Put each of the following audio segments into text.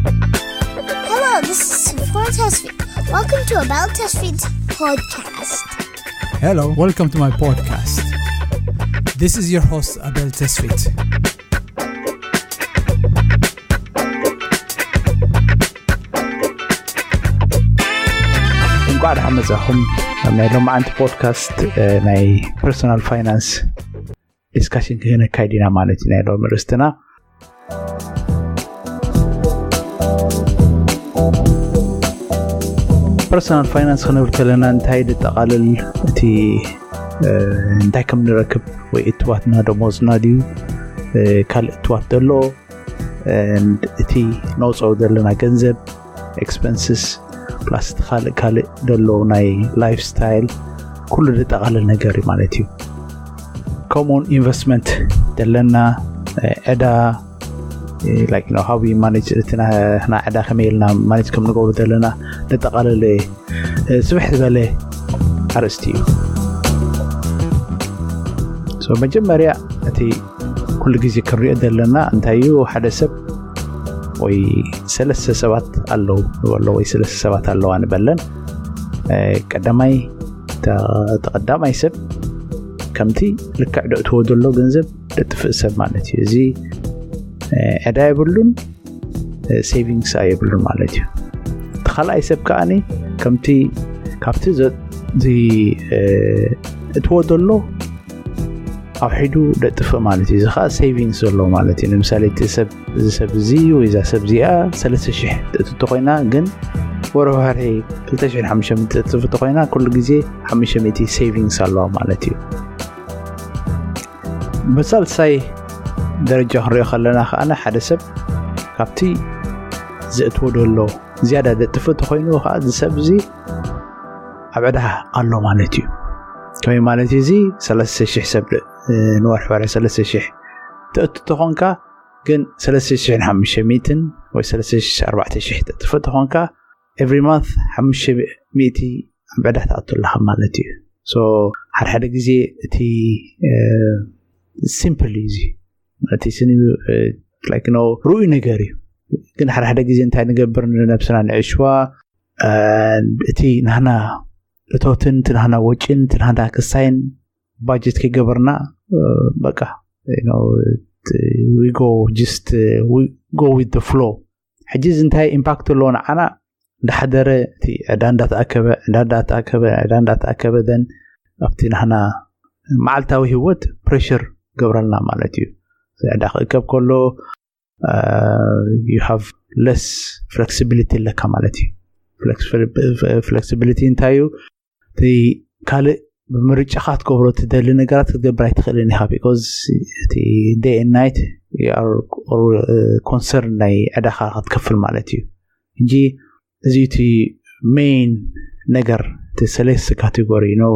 Hello, this is Sifwan Tesfit. Welcome to Abel Tesfit podcast. Hello, welcome to my podcast. This is your host, Abel Tesfit. እንኳዕ ደሓን መጻኹም ኣብ ናይ ሎማዓንቲ ፖድካስት ናይ ፐርሶናል ፋይናንስ ዲስካሽን ክነካይድ ኢና ማለት እዩ። ናይ ሎሚ ርእስትና ፐርሶናል ፋይናንስ ክንብል ከለና እንታይ ዝጠቓልል፣ እቲ እንታይ ከም ንረክብ፣ ወይ እትዋትና ደሞዝና ድዩ፣ ካልእ እትዋት ዘሎ፣ እቲ ነውፀው ዘለና ገንዘብ፣ ኤክስፐንስስ፣ ፕላስ እቲ ካልእ ካልእ ዘሎ ናይ ላይፍ ስታይል ኩሉ ዘጠቓልል ነገር እዩ ማለት እዩ። ከምኡውን ኢንቨስትመንት ዘለና፣ ዕዳ፣ like you know how we manage፣ እቲ ናሕና ዕዳ ከመይ ኢልና ማኔጅ ከም ንገብሩ ዘለና ዘጠቓለለ ስብሕ ዝበለ ኣርእስቲ እዩ። መጀመርያ እቲ ኩሉ ግዜ ክንሪኦ ዘለና እንታይ እዩ? ሓደ ሰብ ወይ ሰለስተ ሰባት ኣለዉ ንበሎ፣ ወይ ሰለስተ ሰባት ኣለዋ ንበለን። ቀዳማይ፣ ተቐዳማይ ሰብ ከምቲ ልክዕ ደእትዎ ዘሎ ገንዘብ ደጥፍእ ሰብ ማለት እዩ። እዚ ዕዳ የብሉን፣ ሴቪንግስ የብሉን ማለት እዩ። እቲ ካልኣይ ሰብ ከዓኒ ከምቲ ካብቲ እትዎ ዘሎ ኣውሒዱ ደጥፍእ ማለት እዩ። እዚ ከዓ ሴቪንግስ ዘለዎ ማለት እዩ። ንምሳሌ እቲ ሰብ፣ እዚ ሰብ እዚ ወይ እዛ ሰብ እዚኣ ሰለስተ ሽሕ ትእትቶ ኮይና፣ ግን ወርሒ ወርሒ ክልተ ሽሕን ሓሙሽተ ሚእትን ትእትፍቶ ኮይና፣ ኩሉ ግዜ ሓሙሽተ ሚእቲ ሴቪንግስ ኣለዋ ማለት እዩ። ብሳልሳይ ደረጃ ክንሪኦ ከለና ከዓነ ሓደ ሰብ ካብቲ ዘእትዎ ዘሎ ዝያዳ ዘጥፍእ ተኮይኑ ከዓ እዚ ሰብ እዚ ኣብ ዕዳ ኣሎ ማለት እዩ። ከመይ ማለት እዩ? እዚ ሰለስተ ሽሕ ሰብ ንወርሒ ወርሒ ሰለስተ ሽሕ ተእቱ ተኾንካ፣ ግን ሰለስተ ሽሕን ሓሙሽተ ሚእትን ወይ ሰለስተ ሽሕ ኣርባዕተ ሽሕ ተጥፍእ ተኾንካ፣ every month ሓሙሽተ ሚእቲ ኣብ ዕዳ ትኣቱ ኣለኻ ማለት እዩ። So ሓደ ሓደ ግዜ እቲ ሲምፕል እዩ፣ እዚ እቲ ስኒ like no ርኡይ ነገር እዩ። ግን ሓደ ሓደ ግዜ እንታይ ንገብር? ንነብስና ንዕሽዋ፣ እቲ ናህና እቶትን እቲ ናህና ወጪን እቲ ናህና ክስታይን ባጀት ከይገበርና፣ በቃ we go just we go with the flow። ሕጂ እዚ እንታይ ኢምፓክት ኣለዎ ንዓና? እንዳሓደረ እቲ ዕዳ እንዳተኣከበ፣ ዕዳ እንዳተኣከበ፣ ዕዳ እንዳተኣከበ፣ then ኣብቲ ናህና መዓልታዊ ህይወት ፕሬሽር ገብረልና ማለት እዩ። ዕዳ ክእከብ ከሎ you have less flexibility ኣለካ ማለት እዩ። ፍሌክሲቢሊቲ እንታይ እዩ? እቲ ካልእ ብምርጫኻ ትገብሮ ትደሊ ነገራት ክትገብር ኣይትኽእልን ኢኻ። Because እቲ day and night you are concern ናይ ዕዳኻ ክትከፍል ማለት እዩ። እንጂ እዚ እቲ ሜይን ነገር፣ እቲ ሰለስተ ካቴጎሪ ነው።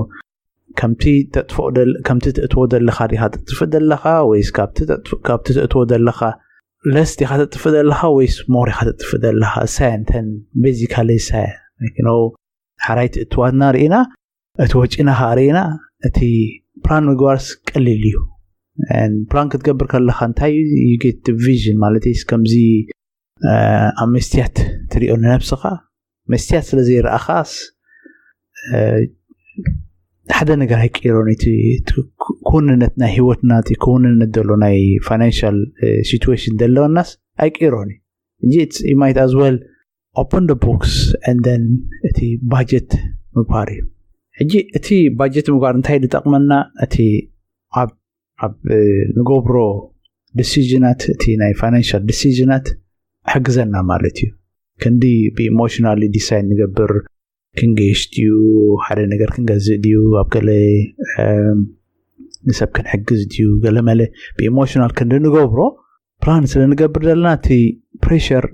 ከምቲ ተጥፍኦ ከምቲ ተእትዎ ዘለኻ ዲኻ ተጥፍእ ዘለኻ፣ ወይስ ካብቲ ተእትዎ ዘለኻ ለስ ዲኻ ተጥፍእ ዘለኻ፣ ወይስ ሞር ኢኻ ተጥፍእ ዘለኻ? እሳያ እንተን ቤዚካሊ እሳያ ነው። ሓራይ ትእትዋትና ርኢና፣ እቲ ወጪና ከዓ ርኢና፣ እቲ ፕላን ምግባርስ ቀሊል እዩ። ፕላን ክትገብር ከለኻ እንታይ እዩ? ጌት ቪዥን ማለት እዩ። ከምዚ ኣብ መስትያት ትሪኦ ንነብስኻ፣ መስትያት ስለ ዘይረኣኻስ ሓደ ነገር ኣይቀይሮን። እቲ ክውንነት ናይ ህይወትና፣ እቲ ክውንነት ዘሎ ናይ ፋይናንሻል ሲትዌሽን ዘለወናስ ኣይቀይሮን እዩ። You might as well open the books and then እቲ ባጀት ምግባር እዩ። ሕጂ እቲ ባጀት ምግባር እንታይ ዝጠቕመና? እቲ ኣብ ኣብ ንገብሮ ዲሲዥናት፣ እቲ ናይ ፋይናንሻል ዲሲዥናት ሕግዘና ማለት እዩ። ክንዲ ብኢሞሽናሊ ዲሳይድ ንገብር፣ ክንገይሽ ድዩ፣ ሓደ ነገር ክንገዝእ ድዩ፣ ኣብ ገለ ንሰብ ክንሕግዝ ድዩ፣ ገለመለ ብኢሞሽናል ክንዲ ንገብሮ ፕላን ስለ ንገብር ዘለና፣ እቲ ፕሬሽር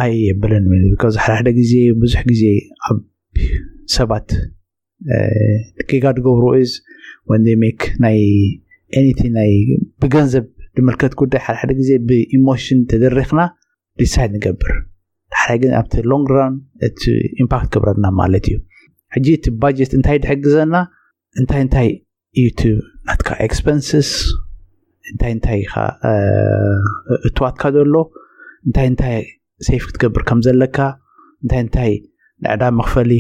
ኣየብልን። ቢካዝ ሓደ ሓደ ግዜ፣ ብዙሕ ግዜ ኣብ ሰባት ጌጋ ዝገብሩ is when they make ናይ ኤኒቲንግ ናይ ብገንዘብ ዝምልከት ጉዳይ ሓደ ሓደ ግዜ ብኢሞሽን ተደሪኽና ዲሳይድ ንገብር። ድሕራይ ግን ኣብቲ long run እቲ ኢምፓክት ክገብረና ማለት እዩ። ሕጂ እቲ ባጀት እንታይ ድሕግዘና? እንታይ እንታይ እዩ እቲ ናትካ ኤክስፐንስስ? እንታይ እንታይ ኢኻ እትዋትካ ዘሎ? እንታይ እንታይ ሴፍ ክትገብር ከም ዘለካ? እንታይ እንታይ ንዕዳ መኽፈሊ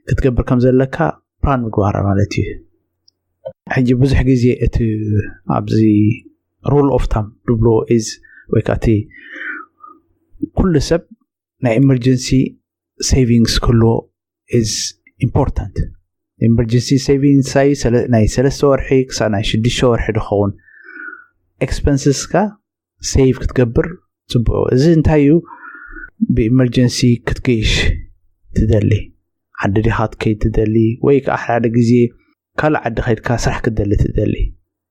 ክትገብር ከም ዘለካ ፕላን ምግባር ማለት እዩ። ሕጂ ብዙሕ ግዜ እቲ ኣብዚ rule of thumb ድብሎ ኢዝ ወይ ከዓ እቲ ኩሉ ሰብ ናይ ኢመርጀንሲ ሴቪንግስ ክህልዎ ኢዝ ኢምፖርታንት። ኢመርጀንሲ ሴቪንግስ ናይ ሰለስተ ወርሒ ክሳብ ናይ ሽዱሽተ ወርሒ ድኸውን ኤክስፐንስስካ ሴቭ ክትገብር ጽቡቕ። እዚ እንታይ እዩ? ብኢመርጀንሲ ክትገይሽ ትደሊ፣ ዓዲ ዲኻ ክትከይድ ትደሊ፣ ወይ ከዓ ሓደ ግዜ ካልእ ዓዲ ከይድካ ስራሕ ክትደሊ ትደሊ።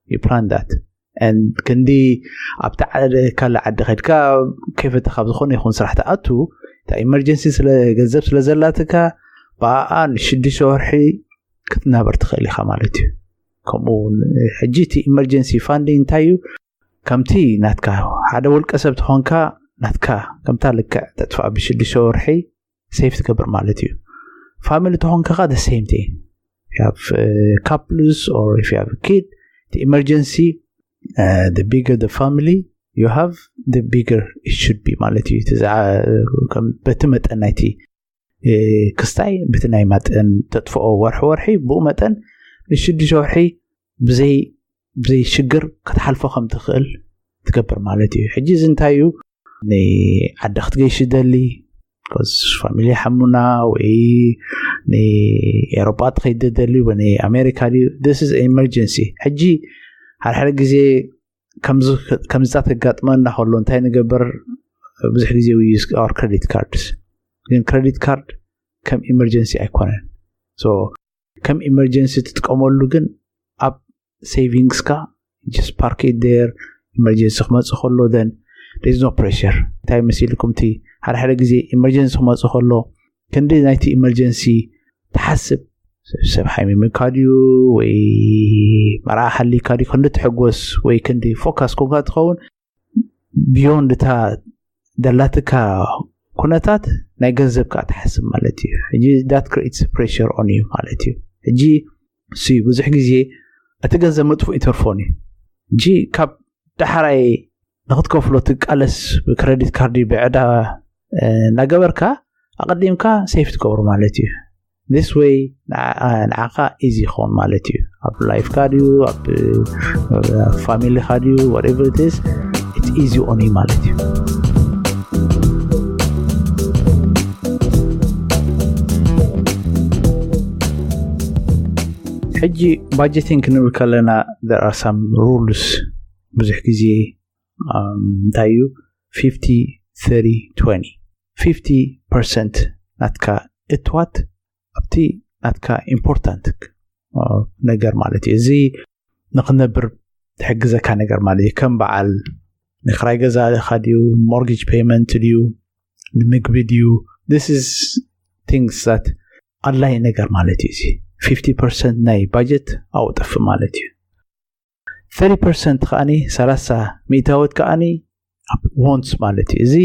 You plan that. ክንዲ ኣብቲ ካልእ ዓዲ ከይድካ ከይፈተኻ ብዝኾነ ይኹን ስራሕ ትኣቱ፣ እታ ኢመርጀንሲ ስለ ገንዘብ ስለ ዘላትካ ብኣኣ ንሽዱሽተ ወርሒ ክትናበር ትኽእል ኢኻ ማለት እዩ። ከምኡ እውን ሕጂ እቲ ኢመርጀንሲ ፋንዲንግ እንታይ እዩ? ከምቲ ናትካ ሓደ ውልቀ ሰብ ተኾንካ ናትካ ከምታ ልክዕ ተጥፋ ብሽዱሽተ ወርሒ ሴፍ ትገብር ማለት እዩ። ፋሚሊ ተኾንካ ካ the same thing. If you have couples or if you have kid, the emergency, the bigger the family you have, the bigger it should be ማለት እዩ። በቲ መጠን ናይቲ ክስታይ በቲ ናይ መጠን ተጥፍኦ ወርሒ ወርሒ ብኡ መጠን ንሽዱሽተ ወርሒ ብዘይ ብዘይ ሽግር ክትሓልፎ ከም ትኽእል ትገብር ማለት እዩ። ሕጂ እዚ እንታይ እዩ? ንዓዲ ክትገይሽ ደሊ ፋሚሊ ሓሙና ወይ ንኤሮጳ ትኸይድ ደሊ ወይ ንኣሜሪካ ድዩ? This is emergency። ሕጂ ሓደ ሓደ ግዜ ከምዝታት ከጋጥመና ከሎ እንታይ ንገብር? ብዙሕ ግዜ we use our credit cards። ግን ክሬዲት ካርድ ከም ኢመርጀንሲ ኣይኮነን። So ከም ኢመርጀንሲ ትጥቀመሉ ግን ኣብ ሴቪንግስካ just park it there። ኢመርጀንሲ ክመፅእ ከሎ then there is no pressure። እንታይ መሲልኩም እቲ ሓደ ሓደ ግዜ ኢመርጀንሲ ክመፅእ ከሎ ክንዲ ናይቲ ኢመርጀንሲ ትሓስብ። ሰብ ሓሚምካ ድዩ ወይ መርዓ ሓሊካ ድዩ ክንዲ ትሕጎስ ወይ ክንዲ ፎካስ ኮንካ ትኸውን beyond እታ ደላትካ ኩነታት ናይ ገንዘብ ከዓ ትሓስብ ማለት እዩ። ሕጂ that creates pressure on you ማለት እዩ። ሕጂ እሱ ብዙሕ ግዜ እቲ ገንዘብ መጥፉእ ይተርፎን እዩ። ሕጂ ካብ ዳሕራይ ንክትከፍሎ ትቃለስ ብክሬዲት ካርድ ብዕዳ እናገበርካ ኣቐዲምካ ሴፍ ትገብሩ ማለት እዩ። This way ንዓኻ ኢዚ ይኸውን ማለት እዩ። ኣብ ላይፍካ ድዩ ኣብ ፋሚሊካ ድዩ whatever it is, it's easy on you ማለት እዩ። ሕጂ ባጀቲንግ ክንብል ከለና there are some rules። ብዙሕ ግዜ እንታይ እዩ? fifty thirty twenty። fifty percent ናትካ እትዋት ኣብቲ ናትካ ኢምፖርታንት ነገር ማለት እዩ። እዚ ንክነብር ትሕግዘካ ነገር ማለት እዩ። ከም በዓል ንክራይ ገዛ ኢኻ ድዩ፣ ሞርጌጅ ፔመንት ድዩ፣ ንምግቢ ድዩ፣ this is things that ኣድላይ ነገር ማለት እዩ። እዚ fifty percent ናይ ባጀት ኣብኡ ጠፍእ ማለት እዩ። thirty percent ከዓኒ ሰላሳ ሚእታዊት ከዓኒ ኣብ ዋንትስ ማለት እዩ። እዚ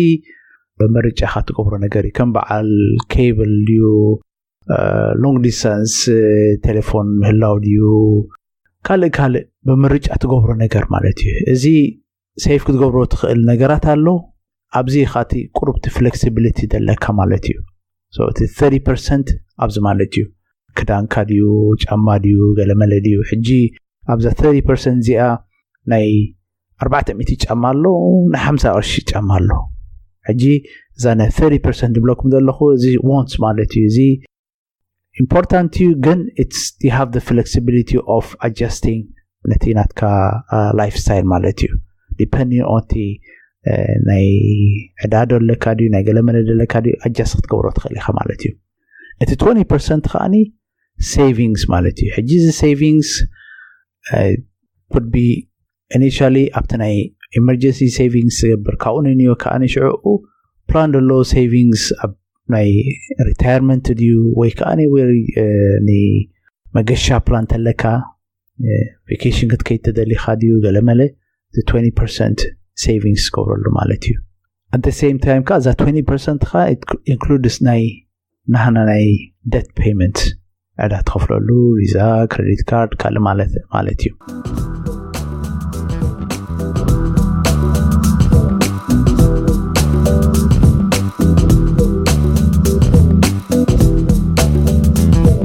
ብምርጫኻ ትገብሮ ነገር እዩ። ከም በዓል ኬብል ድዩ፣ long distance ቴሌፎን ምህላው ድዩ፣ ካልእ ካልእ ብምርጫ ትገብሮ ነገር ማለት እዩ። እዚ ሴፍ ክትገብሮ ትኽእል ነገራት ኣሎ። ኣብዚ ኢኻ እቲ ቁሩብ እቲ ፍሌክሲቢሊቲ ዘለካ ማለት እዩ። So እቲ thirty percent ኣብዚ ማለት እዩ። ክዳንካ ድዩ፣ ጫማ ድዩ፣ ገለመለ ድዩ። ሕጂ ኣብዛ thirty percent እዚኣ ናይ ኣርባዕተ ሚእቲ ጫማ ኣሎ፣ ናይ ሓምሳ ቅርሺ ጫማ ኣሎ። ሕጂ እዛ ናይ thirty percent ዝብለኩም ዘለኹ እዚ ዋንትስ ማለት እዩ። እዚ ኢምፖርታንት እዩ፣ ግን it's you have the flexibility of adjusting ነቲ ናትካ ላይፍ ስታይል ማለት እዩ። ዲፐንዲንግ ኦን እቲ ናይ ዕዳ ዶ ኣለካ ድዩ፣ ናይ ገለመለ ዶ ኣለካ ድዩ፣ ኣጃስት ክትገብሮ ትኽእል ኢኻ ማለት እዩ። እቲ twenty percent ከዓኒ ሴቪንግስ ማለት እዩ። ሕጂ እዚ ሴቪንግስ could be initially ኣብቲ ናይ ኢመርጀንሲ ሴቪንግስ ትገብር፣ ካብኡ ንንዮ ከዓ ንሽዕኡ ፕላን ዘሎ ሴቪንግስ ኣብ ናይ ሪታየርመንት ድዩ ወይ ከዓ ንመገሻ ፕላን ተለካ፣ ቬኬሽን ክትከይድ ተደሊኻ ድዩ፣ ገለመለ 20 percent savings ክገብረሉ ማለት እዩ። At the same time ከ እዛ 20 percent ከ includes ናይ ናህና ናይ debt payment ዕዳ ትኸፍለሉ፣ ቪዛ፣ credit card፣ ካልእ ማለት ማለት እዩ።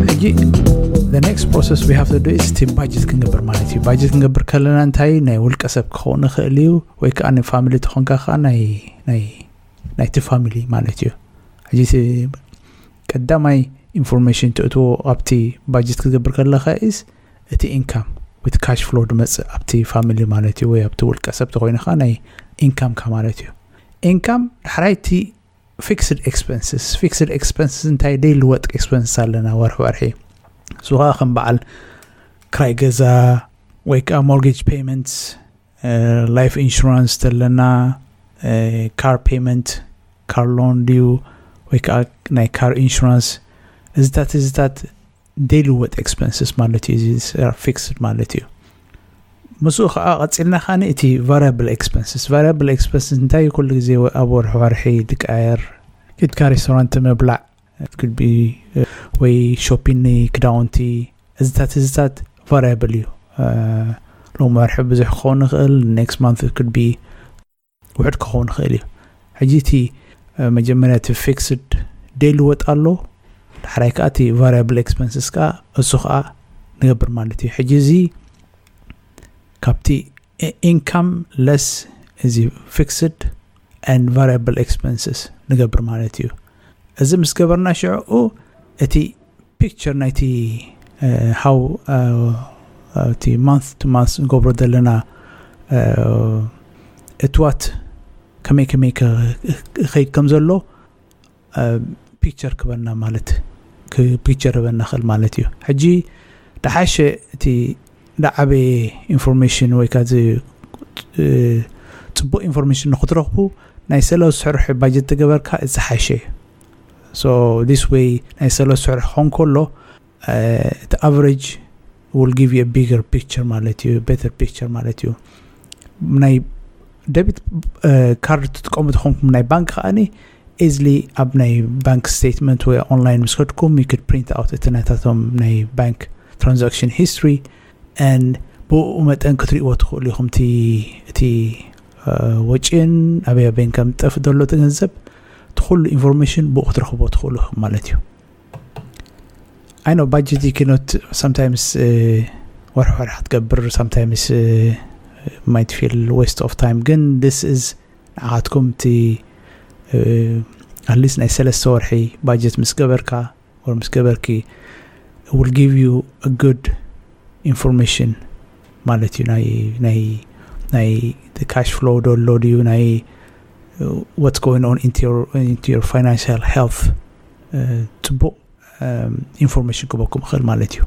ሕጂ the next process we have to do is to budget ክንገብር ማለት እዩ። Budget ክንገብር ከለና እንታይ ናይ ውልቀ ሰብ ክኸውን ይኽእል እዩ፣ ወይ ከዓ ናይ family ተኾንካ ከዓ ናይ ናይ ናይቲ family ማለት እዩ። ሕጂ ቀዳማይ information ትእትዎ ኣብቲ budget ክትገብር ከለካ is እቲ income with cash flow ድመፅእ ኣብቲ family ማለት እዩ፣ ወይ ኣብቲ ውልቀ ሰብ ተኮይንካ ናይ income ካ ማለት እዩ። Income ዳሕራይ እቲ fixed expenses። Fixed expenses እንታይ ደይ ልወጥ expenses ኣለና ወርሒ ወርሒ። እሱ ከዓ ከም በዓል ክራይ ገዛ ወይ ከዓ mortgage payments፣ life insurance ተለና፣ car payment፣ car loan ድዩ ወይ ከዓ ናይ car insurance፣ እዚታት እዚታት ደይ ልወጥ expenses ማለት እዩ። እዚ fixed ማለት እዩ። ምስኡ ከዓ ቀፂልና ከዓኒ እቲ variable expenses። Variable expenses እንታይ ኩሉ ግዜ ኣብ ወርሒ ወርሒ ድቃየር፣ ኢድካ restaurant ምብላዕ could be ወይ shopping ክዳውንቲ፣ እዚታት እዚታት variable እዩ። ሎም ወርሒ ብዙሕ ክኸውን ይኽእል፣ next month could be ውሕድ ክኸውን ይኽእል እዩ። ሕጂ እቲ መጀመርያ እቲ fixed ደይ ልወጥ ኣሎ፣ ዳሕራይ ከዓ እቲ variable expenses ከዓ እሱ ከዓ ንገብር ማለት እዩ። ሕጂ እዚ ካብቲ income less እዚ fixed and variable expenses ንገብር ማለት እዩ። እዚ ምስ ገበርና ሽዑ እቲ picture ናይቲ how እቲ month to month ንገብሮ ዘለና እትዋት ከመይ ከመይ ክኸይድ ከም ዘሎ picture ክበና ማለት picture ክበና ክእል ማለት እዩ። ሕጂ ደሓሸ እቲ ደዓበየ information ወይ ከዓ ፅቡቅ information ንክትረኽቡ ናይ ሰለስተ ወርሒ budget ተገበርካ ዝሓሸ እዩ። So this way ናይ ሰለስተ ወርሒ ክኾን ከሎ እቲ average will give you a bigger picture ማለት እዩ፣ better picture ማለት እዩ። ናይ debit card ትጥቀሙ ተኾንኩም ናይ ባንክ ከዓኒ easily ኣብ ናይ bank statement ወይ online ምስ ከድኩም you could print out እቲ ናታቶም ናይ bank transaction history and ብኡ መጠን ክትሪእዎ ትኽእሉ ኢኹም። እቲ ወጪን ኣበይ ኣበይን ከም ጠፍ ዘሎ እቲ ገንዘብ እቲ ኩሉ information ብኡ ክትረኽቦ ትኽእሉ ኢኹም ማለት እዩ። I know budget you cannot sometimes ወርሒ ወርሒ ክትገብር sometimes might feel waste of time፣ ግን this is ንዓኻትኩም እቲ at least ናይ ሰለስተ ወርሒ budget ምስ ገበርካ or ምስ ገበርኪ will give you a good information ማለት እዩ። ናይ ናይ ናይ cash flow ደሎ ድዩ ናይ what's going on into your into your financial health ፅቡቅ information ክበኩም ይኽእል ማለት እዩ።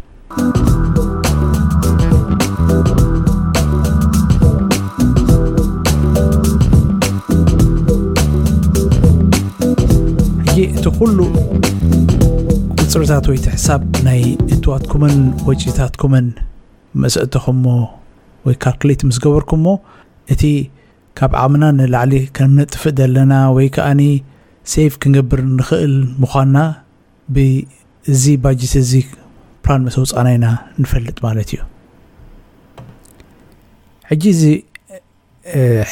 ሕጂ እቲ ኩሉ ቁፅርታት ወይ እቲ ሕሳብ ናይ እትዋትኩምን ወጪታትኩምን ምስ እተኹሞ ወይ calculate ምስ ገበርኩሞ እቲ ካብ ዓቕምና ንላዕሊ ከም ነጥፍእ ዘለና ወይ ከዓኒ save ክንገብር ንኽእል ምዃንና ብዚ budget እዚ plan ምስ ኣውፃእና ኢና ንፈልጥ ማለት እዩ። ሕጂ እዚ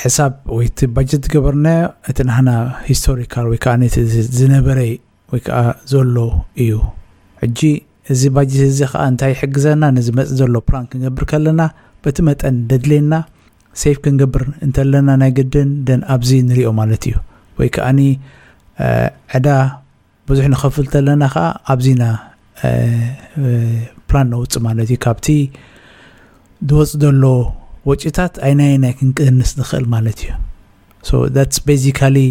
ሕሳብ ወይ እቲ budget ዝገበርናዮ እቲ ናህና historical ወይ ከዓ ነቲ ዝነበረ ወይ ከዓ ዘሎ እዩ። ሕጂ እዚ budget እዚ ከዓ እንታይ ይሕግዘና? ንዝመፅእ ዘሎ plan ክንገብር ከለና በቲ መጠን ደድልየና save ክንገብር እንተለና ናይ ግድን ደን ኣብዚ ንሪኦ ማለት እዩ። ወይ ከዓኒ ዕዳ ብዙሕ ንኸፍል ተለና ከዓ ኣብዚና plan ነውፅእ ማለት እዩ። ካብቲ ዝወፅ ዘሎ ወጪታት ኣይናየናይ ክንቅንስ ንኽእል ማለት እዩ። So that's basically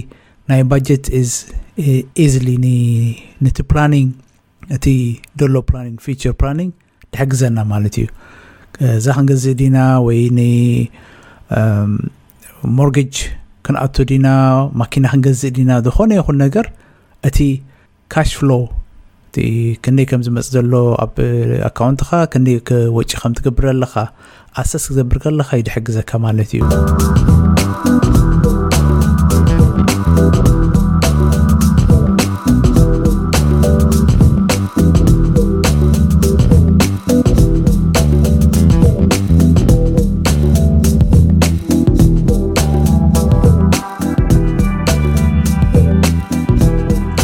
ናይ budget is easily ነቲ planning እቲ ዘሎ planning future planning ትሕግዘና ማለት እዩ። እዛ ክንገዝእ ዲና ወይ ን mortgage ክንኣቱ ዲና፣ ማኪና ክንገዝእ ዲና፣ ዝኾነ ይኹን ነገር እቲ cash flow እቲ ክንደይ ከም ዝመጽእ ዘሎ ኣብ ኣካውንትኻ ክንደይ ወጪ ከም ትገብር ኣለኻ ኣሰስ ክዘብር ከለኻ እዩ ዝሕግዘካ ማለት እዩ።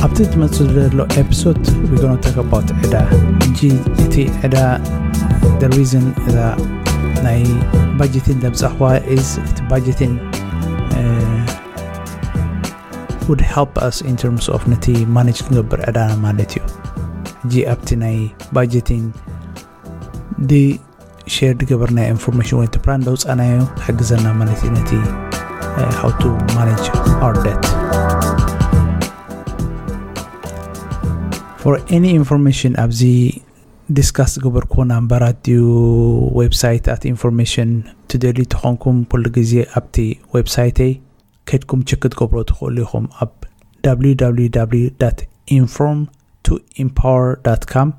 ኣብቲ ዝመጽእ ዘሎ episode we're going to talk about ዕዳ። ሕጂ እቲ ዕዳ the reason እዛ ናይ budgeting ዘምጻእዋ is እቲ budgeting would help us in terms of ነቲ manage ክንገብር ዕዳና ማለት እዩ። ሕጂ ኣብቲ ናይ budgeting ዲ share ዝገበርናዮ information ወይ plan ዘውጻእናዮ ክሕግዘና ማለት እዩ ነቲ how to manage our debt። For any information ኣብዚ discuss ዝገበርኩዎ ናምበራት ድዩ website ኣት information ትደልዩ ተኾንኩም ኩሉ ግዜ ኣብቲ website ይ ከድኩም check ክትገብሮ ትኽእሉ ኢኹም ኣብ www inform to empower com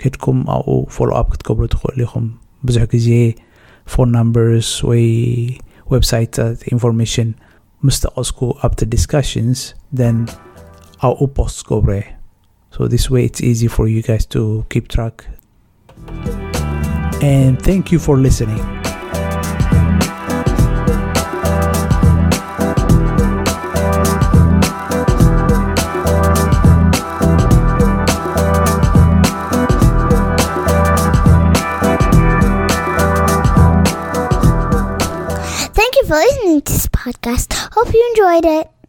ከድኩም ኣብኡ follow up ክትገብሩ ትኽእሉ ኢኹም። ብዙሕ ግዜ phone numbers ወይ website information ምስ ጠቐስኩ ኣብቲ discussions then ኣብኡ post ገብሮ እየ። So this way it's easy for you guys to keep track. And thank you for listening. Thank you for listening to this podcast. Hope you enjoyed it.